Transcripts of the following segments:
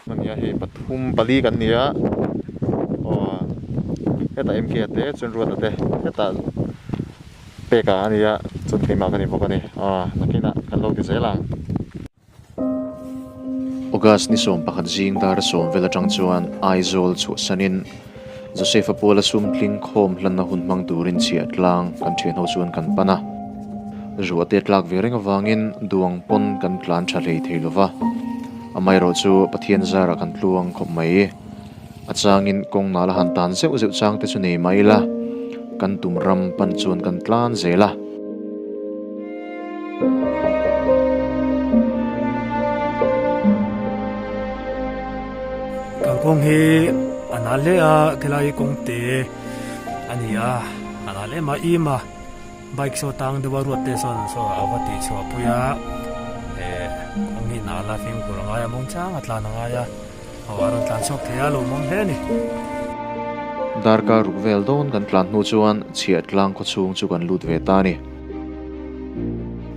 Ania hei pathum pali kan ni a aw hetah MK a te chuan Ruata te hetah peka a ni a chuan keimah ka ni bawk a ni aw nakinah kan lo ti zel ang. August ni 11 zing dar 10 vel atang chuan Aizawl chhuahsanin Joseph-a puala sum tling khawm hlanna hun hmang turin chhiah tlang kan thian ho chuan kan pan a. Ruah te tlak ve reng avangin duang pawn kan tlan tha hlei thei lova. Amaherawh chu Pathian zarah kan tluang khawp mai. A changin kawng nala han tan zeuh zeuh chang te chu nei mai ila, kan tum ram pan chuan kan tlan zel a. Kalkawng hi a nal hle a, khilai kawng te a ni a, a nal em a, im a, bike saw tang deuh a ruat te sawn saw a va tih chhuah pui a, eh kawng hi nal a fimkhur a ngai a, mawng chang a tlan a ngai a, aw a rawn tlan chhuak thei a, lawmawm hle a ni. Darkar ruk vel dawn kan tlan hnu chuan chhiah tlang khawchhung chu kan lut ve ta a ni.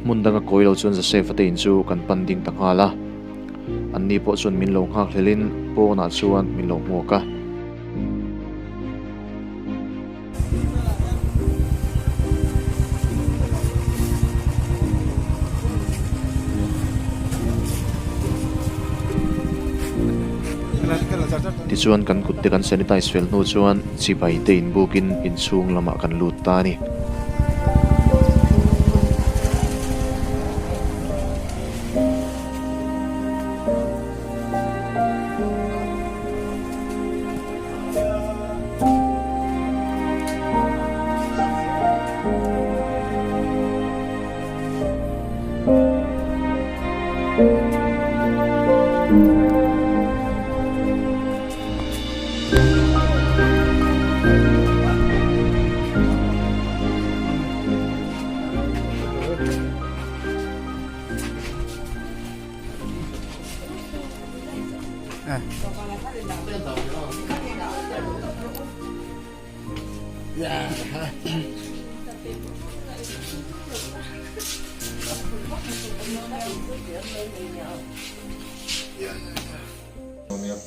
Hmun danga kawi lo chuan Joseph-a te in chu kan pan ding ta nghal a. Anni pawh chuan min lo nghak hlelin pawnah chuan min lo hmuak a. Tichuan kan kut te kan sanitize fel hnu chuan chibai te inbukin inchhung lamah kan lut ta a ni.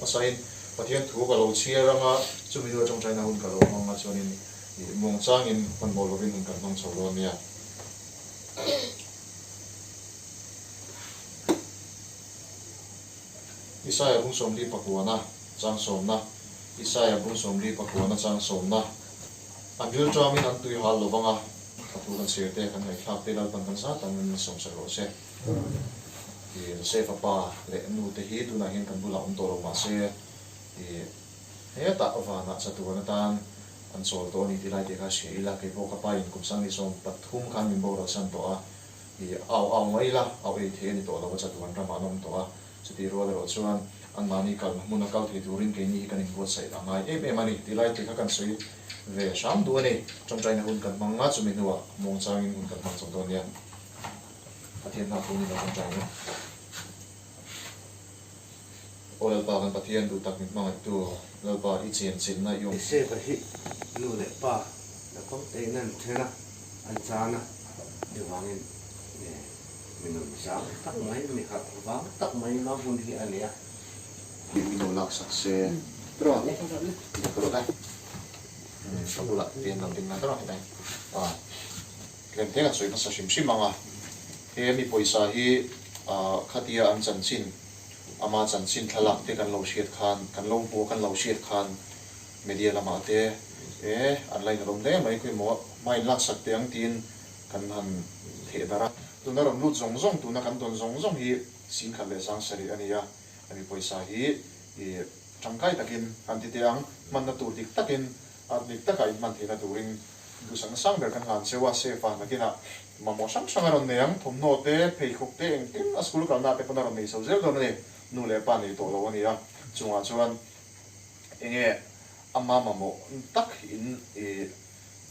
Hmasain Pathian thu ka lo chhiar anga chumi hnu atang China hun ka lo hmang a chuanin muangchangin hmanhmawh lovin hun kan hmang chho dawn nia. Isaia bung sawmli pakuana chang sawmna Isaia bung sawmli pakuana chang sawmna An rilṭamin an tui hal lovang a, a thu kan chhiar te, kan ngaihthlak te Lalpan kan zat ang in sawmsak rawh se. I Josefa pa leh nu te hi tunah hian kan bulah awm tawh lo mahse i hetah vanah chatuan atan an chawl tawh a ni tih lai te kha hria ila, kei pawh ka pa in kum sangni 13 khan min boral san tawh a, i au au mai ila, au ei thei a ni tawh lo a chatuan ramah an awm tawh a. Chutih rual erawh chuan anmahni kalna hmuna kal thei turin keini hi kan inbuatsaih a ngai em em a ni tih lai te kha kan sawi ve hram duh a ni. Tawngtaina hun kan hmang a, chumi hnuah muangchangin hun kan hmang chawk dawn nia. Pathian hna thu ni lo tawngtai ang u. Aw Lalpa kan Pathian duh tak min hmangaihtu Lalpa i chenchilhna i awm. Joseph-a hi nu leh pa naupang tein an then a, an chan a, chuvangin Mi nun zang tak mai, mi harh vang tak mai ma hun hi a ni a. Min lo laksak se tawh le tawh le ka bulah pian lo ding la tawh hetah hian a tlem te kan sawi hmasa hrim hrim ang a he mi pawisa hi khatia an chanchin ama chanchin thlalak te kan lo hriat khan kan lo hmuh a kan lo hriat khan media lamah te e an la inawm hle mai khawi maw hma in laksak teh ang tiin Kan han theh darh a. Tuna rawn lut zawng zawng, tuna kan dawn zawng zawng hi 10,000 leh 7,000 a ni a. Hemi pawisa hi i tangkai takin han ti teh ang, hmanna tur dik takin, a dik taka inhman theihna turin duhsakna sang ber kan hlan cheu a, safe a, nakinah mamawh hrang hrang a rawn nei ang, thawmhnaw te, pheikhawk te, engtin a school kalna te pawn a rawn nei chho zel dawn a ni. Nu leh pa nei tawh lo a ni a, chungah chuan enge ama mamawh tak in i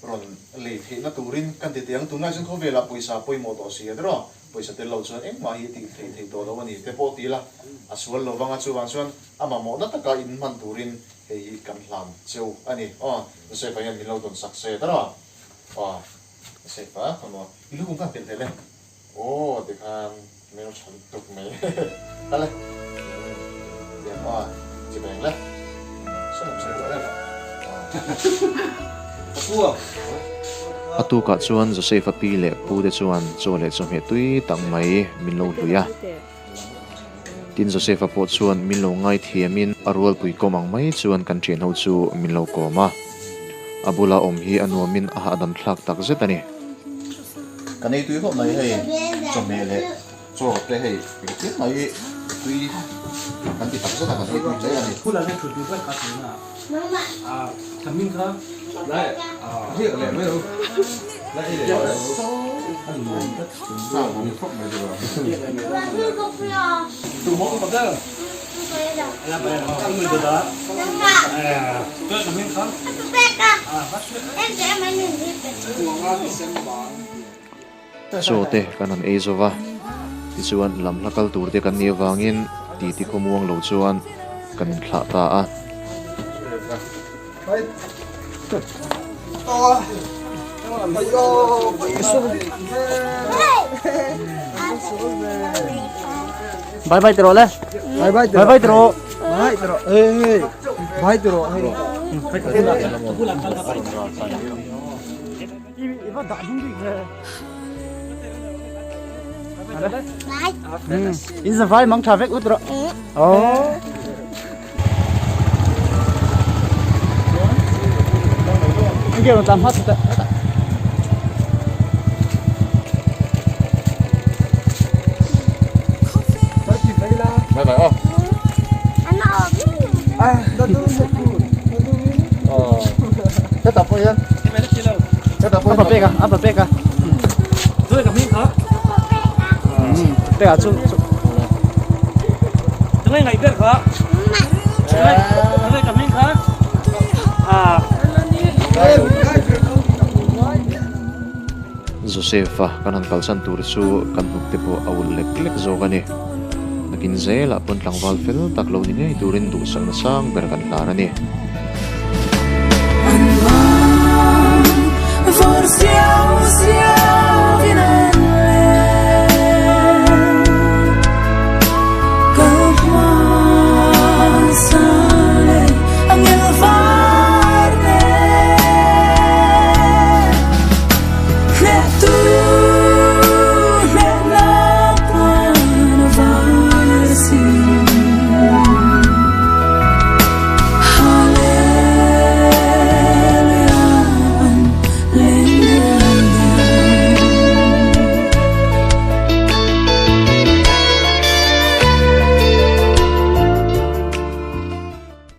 rawn lei theihna turin kan ti teh ang. Tunlai chuan khawvelah pawisa pawimawh tawh si a tiraw? Pawisa tel lo chuan engmah hi tih theih theih tawh lo a ni te pawh ti ila a sual lo vang a, chuvang chuan a mamawhna taka in hman turin hei hi kan hlan cheu a ni. Aw, Josefa hian min lo dawn sak se tiraw? Aw, Josefa, come on, i lu kum khan pelh tel e. Aw tikhan hmel tha lutuk mai kal e tiang aw chi beng le sawn sawi tawh em A tukah chuan Joseph-a pi leh pu te chuan chaw leh chawhmeh tui tak mai min lo hlui a. Tin Joseph-a pawh chuan min lo ngaithiamin a rualpui kawm ang mai chuan kan thianho chu min lo kawm a. A bula awm hi a nuamin a hahdam thlak tak zet a ni. Kan ei tui khawp mai hei chawhmeh leh chaw te hei engtin mai hi tui kan ti tak zet a kan ei tui hle a ni. Chaw te kan han ei zo va, tichuan lam hla kal tur te kan nih avangin titi khawmuang lo chuan kan inthlah ta a. Bye bye tiro le. Bye bye bye bye tiro. Bye tiro. Hey bye tiro. In zavai mang tha vek ut rawh. Oh. Anh kêu nó tạm hết rồi. Bye bye oh. Hetah pawh hian hetah pawh Apa pek a, apa pek a. Pek a chu chu. Joseph-a kan han kalsan tur chu kan hnuk te pawh a ulh lek lek zawk a ni. Nakin zelah pawn tlangval fel tak lo ni ngei turin duhsakna sang ber kan hlan a ni.